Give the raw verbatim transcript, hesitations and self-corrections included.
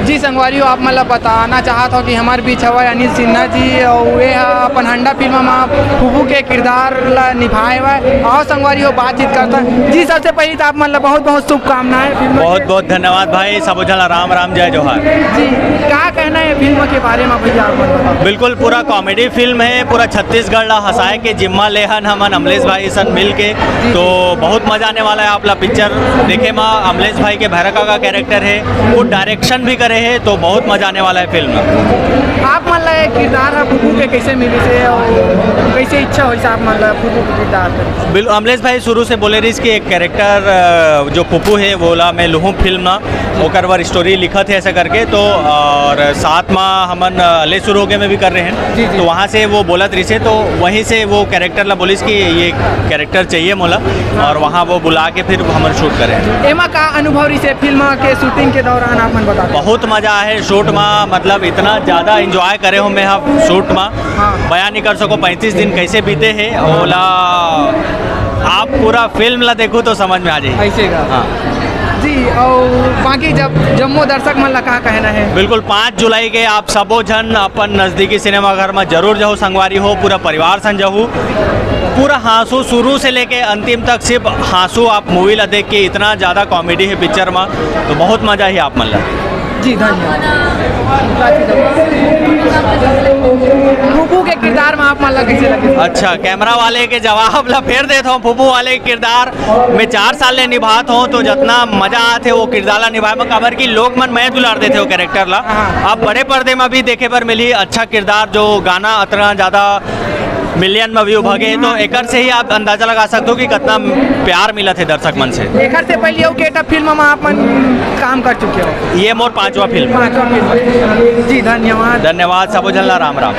जी संगवारी हो, आप मन ला बताना चाहत हो कि हमर बीच हवय अनिल सिन्हा जी, अउ वे ह अपन हंडा फिल्म म फूफू के किरदार ला निभाए हवय। अउ संगवारी हो, बातचीत करथन। जी, सबसे पहले तो आप मन ला बहुत बहुत शुभकामनाएं फिल्म के। बहुत बहुत धन्यवाद भाई, सबो झन ला राम राम, जय जोहार। जी, का कहना है फिल्म के बारे में भैया, आप मन बताओ। बिल्कुल, पूरा कॉमेडी फिल्म है, पूरा छत्तीसगढ़ ला हंसाए के जिम्मा ले हन हमन अमलेश भाई सन मिल के। तो बहुत मजा आने वाला है आप ला पिक्चर देखे मा। अमलेश भाई के भैरा काका कैरेक्टर है, वो डायरेक्शन भी करे है, तो बहुत मजा आने वाला है फिल्म में। आप मन ला ये किरदार ह फूफू के कैसे मिलिस हे और कैसे इच्छा होइस आप मन ला फूफू के किरदार करे? बिल्कुल, अमलेश भाई शुरू से बोले रहिस कि एक कैरेक्टर, अ, जो फूफू है, वो ला मैं लुहूँ फिल्म ना, ओकर बर स्टोरी लिखत है ऐसा करके। तो और साथ में हमन, अ, ले शुरू हो गए में भी कर रहे हैं। जी, जी। तो वहाँ से वो बोलत रहिस हे, तो वहीं से वो कैरेक्टर ला बोलिस कि ये कैरेक्टर चाहिए मोला, और वहाँ वो बुला के फिर हमन शूट करे। एमा का अनुभव रहिस हे फिल्म के शूटिंग के दौरान, आप मन बता दो। बहुत मजा आए शूट में, मतलब इतना ज़्यादा एंजॉय करे हो मैं ह शूट में, हाँ। बयान नहीं कर सको। पैंतीस दिन कैसे बीते हैं, ओला आप पूरा फिल्म ला देखो तो समझ में आ जाए। ऐसे का? हाँ। जी, और बाकी जब जम्मो दर्शक मन ला का कहना है? बिल्कुल, पाँच जुलाई के आप सबो झन अपन नजदीकी सिनेमाघर में जरूर जाओ संगवारी हो, पूरा परिवार सन जाहू। पूरा हाँसू, शुरू से लेके अंतिम तक सिर्फ हाँसू। आप मूवी ला देख के, इतना ज़्यादा कॉमेडी है पिक्चर में, तो बहुत मजा ही आप मन ला। जी, धन्यवाद। फूफू के किरदार में आप मन ला कैसे लगे? अच्छा, कैमरा वाले के जवाब ला फेर देत हूँ। फूफू वाले के किरदार में चार साल ले निभात हूँ, तो जितना मजा आत हे वो किरदार ला निभाए में, काबर कि लोग मन मया दुलार देथे वो कैरेक्टर ला। हाँ। अब बड़े पर्दे में भी देखे बर मिली अच्छा किरदार, जो गाना अतना ज़्यादा मिलियन में व्यू भगे, तो एकर से ही आप अंदाजा लगा सकते हो कि कितना प्यार मिलत हे दर्शक मन से। एकर से पहले वो केटा फिल्म में आप मन काम कर चुके हो? ये मोर पांचवा फिल्म। पांचवा फिल्म। जी, धन्यवाद। धन्यवाद, सबो झन ला राम राम।